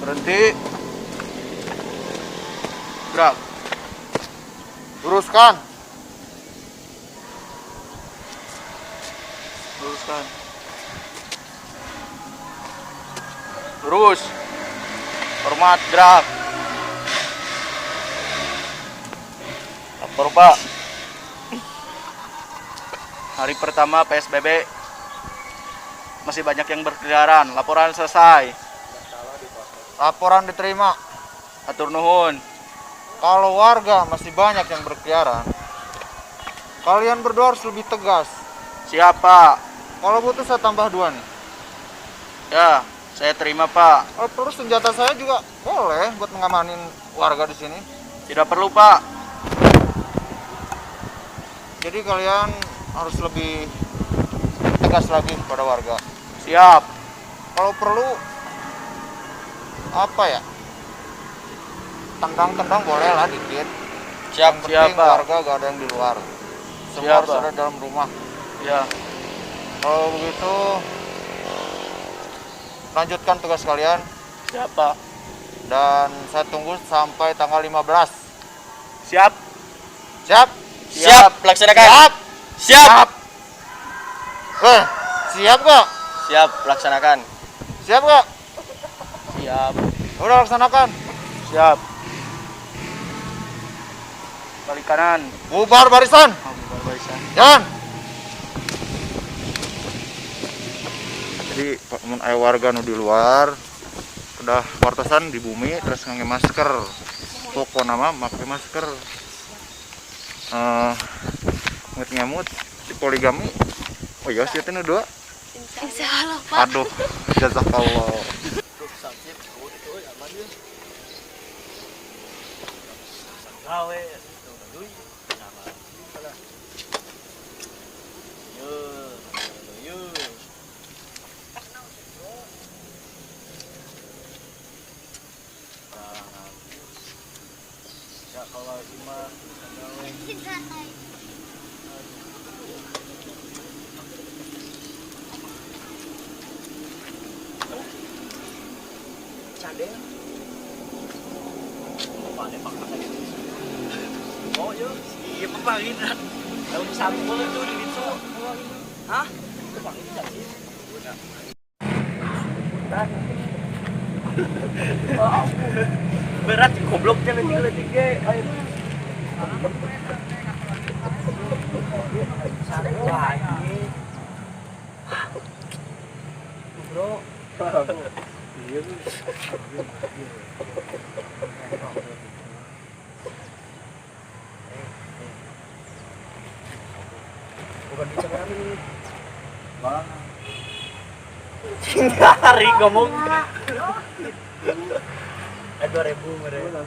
Berhenti. Gerak. Luruskan. Luruskan. Lurus. Hormat, gerak. Lapor, Pak. Hari pertama PSBB masih banyak yang berkeliaran. Laporan selesai. Laporan diterima. Atur nuhun. Kalau warga masih banyak yang berkeliaran, kalian berdua harus lebih tegas. Siap, Pak. Kalau butuh saya tambah 2 nih. Ya, saya terima, Pak. Kalau perlu senjata saya juga boleh buat mengamanin warga di sini. Tidak perlu, Pak. Jadi kalian harus lebih tegas lagi kepada warga. Siap. Kalau perlu apa ya? Tendang-tendang boleh lah dikit. Siap, yang penting siap, Pak. Warga gak ada yang di luar. Semua siap, harus Pak. Ada dalam rumah. Ya. Kalau begitu lanjutkan tugas kalian. Siap, Pak. Dan saya tunggu sampai tanggal 15. Siap. Siap. Siap, laksanakan. Siap. Siap. Siap kok. Siap, laksanakan. Siap kok. Siap. Udah laksanakan. Siap. Balik kanan. Bubar barisan. Oh, bubar barisan. Jalan. Jadi mun aya warga nu di luar udah wartosan di bumi terus ngangge masker. Pokona mah make masker. Ngemut di poligami. Oh iya sih itu nu dua. Insyaallah, Pak. Aduh, jazakallah. Oh, iya, iya pepangin. Lalu sampul itu di situ. Hah? Pepangin jadi. Berat gobloknya lagi ge. Ayo. Bro. Iya. Bukan bicara ini. Bang. Hari ngomong. 2000 mereka.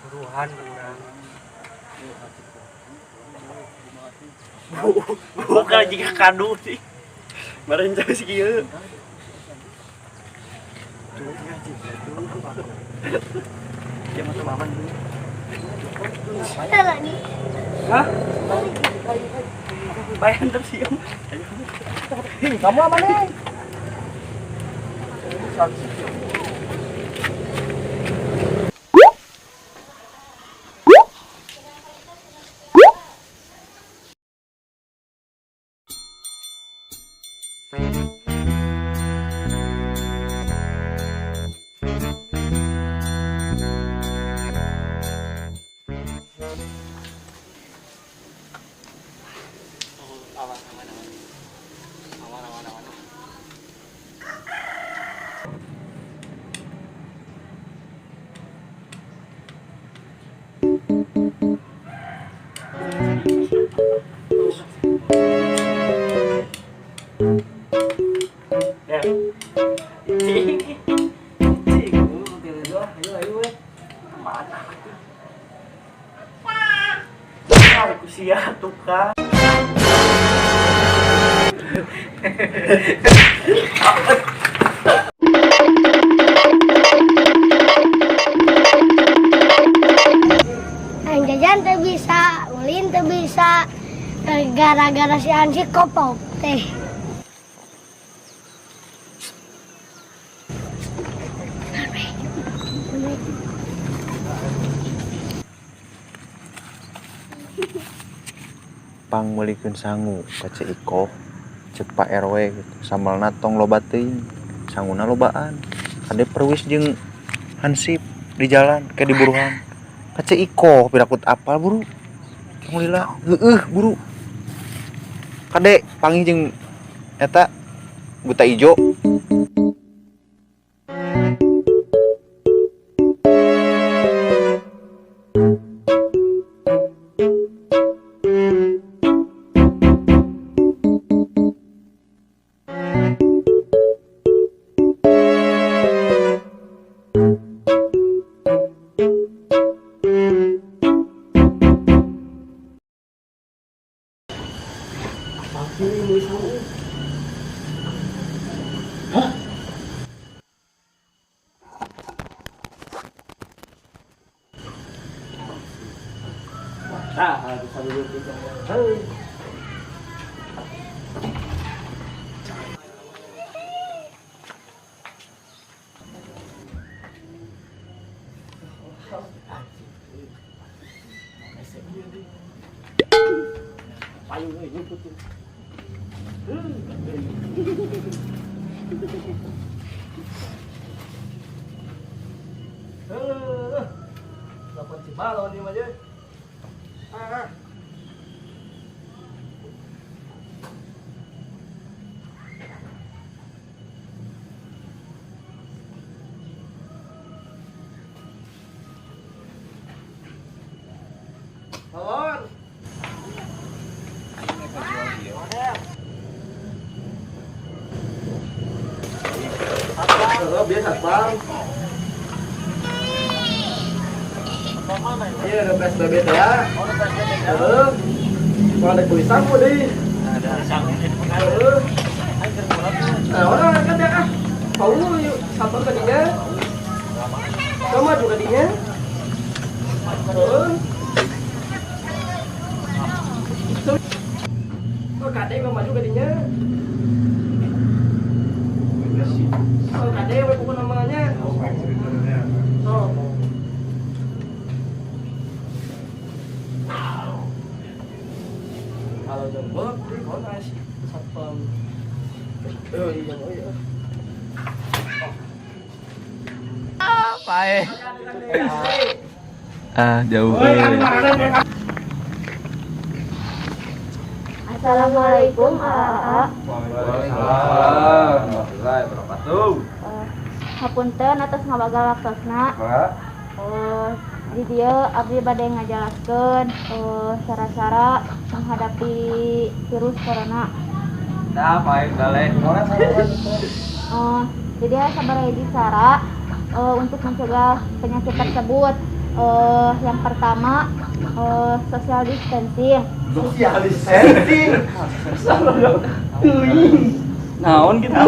Buruhan kurang. Bukan jika kadu sih. Meren jauh sih kieu. Ya masuk aman dulu. Hah? Bayan terus sih. Kamu aman nih. Ya. Cing. Cing, ayo ayo we. Kemana tuh? Aku sia tukang. Yang jajan teu bisa, ulin teu bisa. Gara-gara si Ansi kopok teh. Pangmeulikeun sangu ka Ceu Ikoh, cek Pak RW gitu. Sambalna tong loba teuing, sanguna lobaan. Kade Perwis jeung hansip di jalan ke di buruhan. Ka Ceu Ikoh pirakut apal buru. Tong lila, heueuh buru. Kade panggih jeung eta buta ijo. Nah, bisa dulu kita. Hei. Payung euy nyumput tuh. Heuh. Dapat si balon ieu mah je. Ah. Balon. Halo, biasa bang. Iya, ada PSBB teh ya. Heeh. Kalau ada tulisan mah deui. Ada. Heeh. Nah, orang kan ya ah. Tahu yuk sabar ka dinya. Sama juga dinya. Heeh. Oh, kade mah maju ka dinya. Oh, kade we pokona namanya. Oh. Kalau jemput, konas satpam. Oh iya, oh iya. Pae. Ah, jauh. Assalamualaikum, AA. Waalaikumsalam warahmatullahi wabarakatuh. Hapunten atas ngabagal waktosna. Di dieu abdi bade ngajelaskeun cara-cara menghadapi virus corona. Nah, pae balik. Jadi ada sabaraha hiji cara untuk mencegah penyakit tersebut. Yang pertama, social distancing. Social distancing. Naon gitu?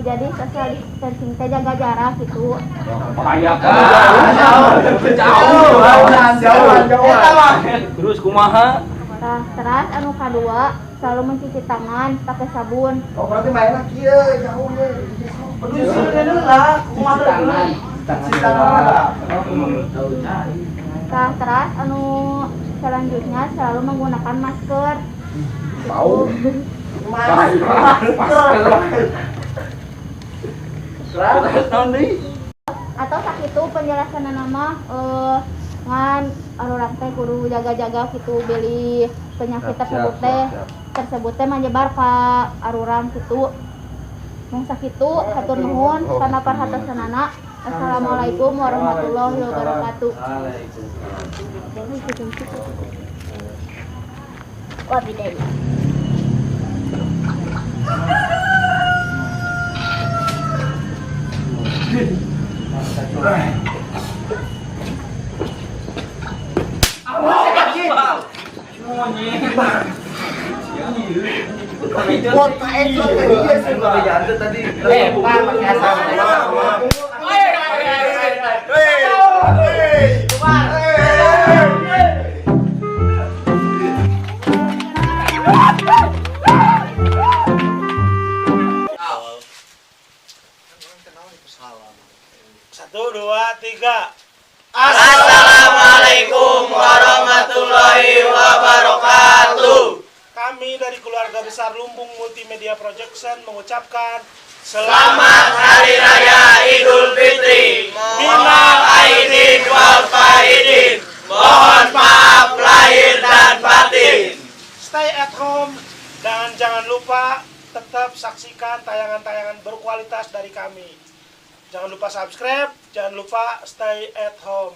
Jadi social distancing teh jaga jarak gitu. Bahaya kan. Jauh, jauh, jauh. Terus kumaha? Nah, terus anu kadua selalu mencuci tangan pakai sabun. Oh, berarti mainnya kieu jauh ye. Peduli lah, kumaha tangan. Cuci tangan. Nah, terus anu selanjutnya selalu menggunakan masker. Bau. Masker. Atau sakitu penjelasan nama ngan urang teh kudu jaga-jaga gitu beli penyakit tersebut teh menyebar ka arurang gitu. Mung sakitu hatur nuhun kana perhatosanana. Assalamualaikum warahmatullahi wabarakatuh. Wabillahi. Satu, dua, tiga. Assalamualaikum warahmatullahi wabarakatuh. Kami dari keluarga besar Lumbung Multimedia Projection mengucapkan Selamat Hari Raya Idul Fitri. Minal aidin wal faidin. Mohon maaf lahir dan batin. Stay at home dan jangan lupa tetap saksikan tayangan-tayangan berkualitas dari kami. Jangan lupa subscribe, jangan lupa stay at home.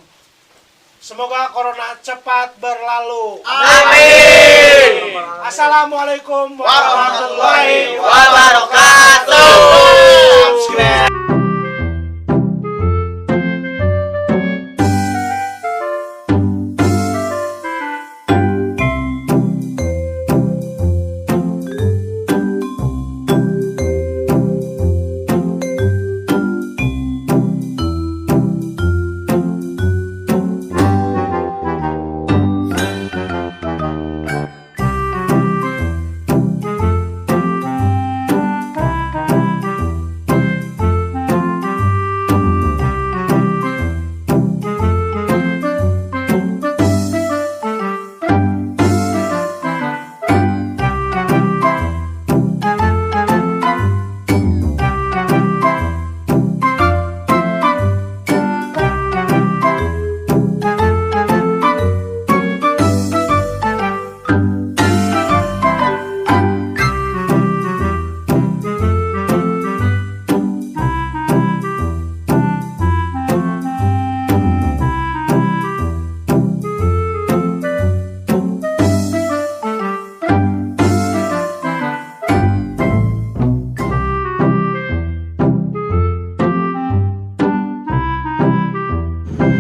Semoga corona cepat berlalu. Amin. Assalamualaikum warahmatullahi Wabarakatuh. Subscribe.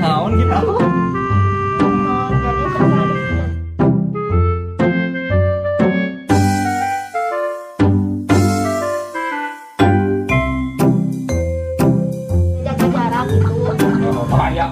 Naon gitu? Oh, jadi selesai. Jaga jarak gitu. Bahaya.